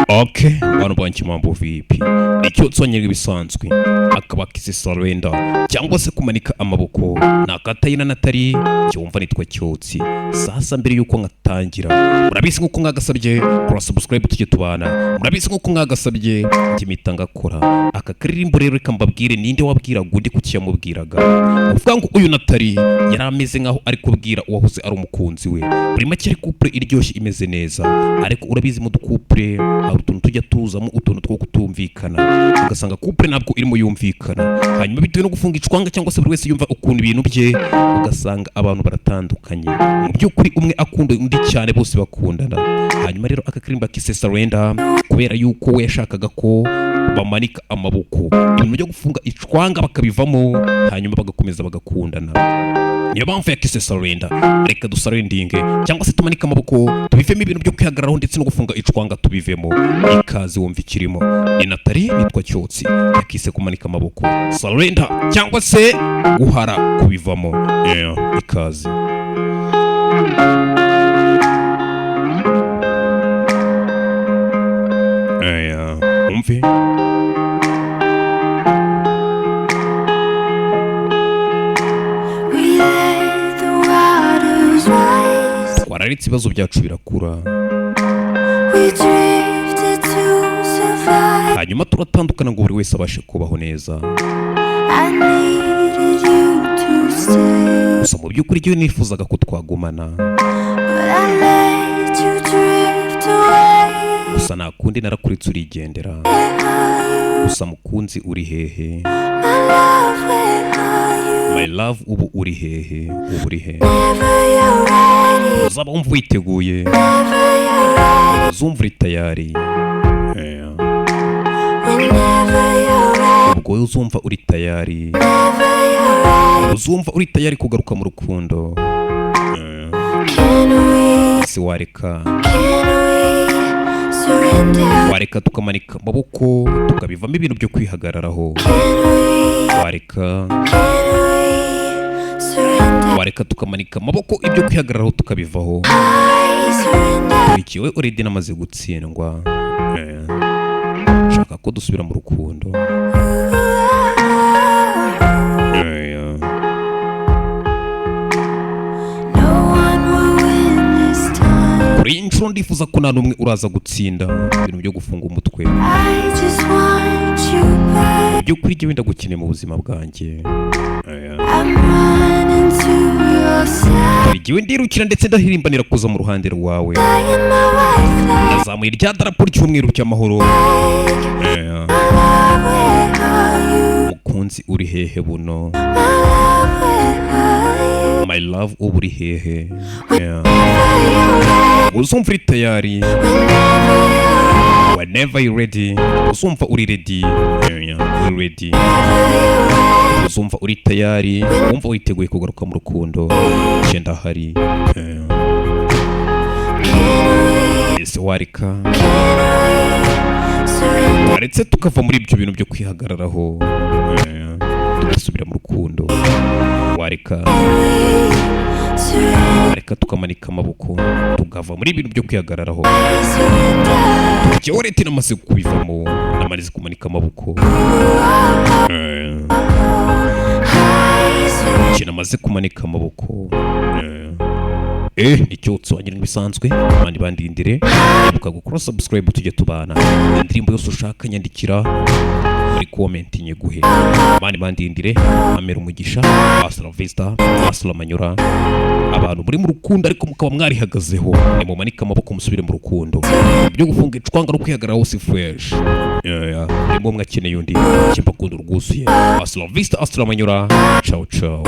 Okay, bantu banjye, mambo vipi? Icyo nsonyera ibisanzwe akaba kise surrender cyangwa se kumanika amaboko nakatayina natari cyumva nitwa Cyotsi. Sasa mbere yuko nkatangira, murabizi nkuko mwagasabye kora subscribe tujye tubana, murabizi nkuko mwagasabye njye ngakora aka karirimbo. Rero reka mbabwire ninde wabwiraga undi, kuki yamubwiraga. Uvuga ngo uyu Natali yari ameze nkaho ari kubwira uwahoze ari umukunzi we. Muri make ari couple iryoshye, imeze neza, ariko urabizi mu ducouple hari utuntu tujya tuzamo utuntu two kutumvikana, ugasanga couple ntabwo irimo yumvikana. Hanyuma bitewe no gufunga icwanga cyangwa se buri wese yumva ukuntu ibintu bye, ugasanga abantu baratandukanye. Mu by'ukuri umwe akunda undi cyane, bose bakundana. Hanyuma rero aka karirimbo kise surrender kubera yuko we yashakaga ko bamanika amaboko, ibintu byo gufunga icwanga bakabivamo, hanyuma bagakomeza bagakundana. Niyo mpamvu yakise surrender. Reka dusurrendinge cyangwa se tumanike amaboko, tubivemo ibintu byo kwihagararaho ndetse no gufunga icwanga tubivemo. Ikaze wumva ikirimo ni Natali, nitwa Cyotsi. Yakise kumanika amaboko, surrender cyangwa se guhara kubivamo. Yeah, ikaze. Yeah, umve. We let the waters rise. Twararitse ibibazo byacu birakura. We drifted to survive. Hanyuma turatandukana ngo buri wese abashe kubaho neza. I needed you to stay, Gusa mu by'ukuri jyewe nifuzaga ko twagumana. but I let you drift away. Gusa nta kundi, narakuritse urigendera. Where are you? Gusa mukunzi, uri hehe? My love, where are you? My love, ubu uri hehe? Ubu uri hehe? Whenever you're ready, Uzaba wumva witeguye, whenever you're ready, uzumva uri tayari. Yeah. whenever you're ready, Ubwo wowe uzumva uri tayari, whenever you're ready. uzumva uri tayari kugaruka mu rukundo. Yeah. Can we, Si wareka, can we surrender? Wareka tukamanika amaboko tukabivamo ibintu byo kwihagararaho? Can we, Wareka, can we surrender? Wareka tukamanika amaboko, ibyo kwihagararaho tukabivaho? I surrender. Ikiwe already namaze gutsindwa. Eh, nshaka ko dusubira mu rukundo. Eh, No one will win this time. Kuri iyi nshuro ndifuza ko nta n'umwe uraza gutsinda ibintu byo gufunga umutwe. I just want you back. Mu by'ukuri jyewe ndagukeneye mu buzima bwanjye. Eh, I'm running to your side. Jyewe ndirukira ndetse ndahirimbanira kuza mu ruhande rwawe. Flying my white flag. Nazamuye rya darapo ry'umweru ry'amahoro. Eh, My love, where are you? Mukunzi, uri hehe buno? My love, where are you? My love, ubu uri hehe? Yeah. Whenever you're ready, Uzumva uri tayari, whenever you're ready, whenever you ready, uzumva uri ready. Yeah, uri ready, uzumva uri tayari, wumva witeguye kugaruka mu rukundo, cyenda hari. Yeah. Ese wareka, can we surrender? Waretse tukava muri ibyo bintu byo kwihagararaho? Yeah. Tugasubira mu rukundo? Wareka, Surrender, wareka tukamanika amaboko tukava muri ibintu byo kwihagararaho? surrender. Jyewe leta namaze kubivamo, namaze kumanika amaboko. Eh, I surrender. Njye namaze kumanika amaboko. Eh, icyotsi wanjye nk'ibisanzwe, abandi bandindire. Ibuka gukora subscribe tujye tubana. Indirimbo yose ushaka nyandikira muri comment nyiguhe. Abandi bandindire, amera umugisha. Hasta la vista, hasta la manyura. Abantu muri mu rukundo ariko mukaba mwarihagazeho, nimumanike amaboko musubire mu rukundo. Ibyo gufunga icwanga no kwihagararaho si fresh. Yeah. Nimba umwe akeneye undi, kimbakunda rwuzuye. Hasta la vista, hasta la manyura. Ciao ciao.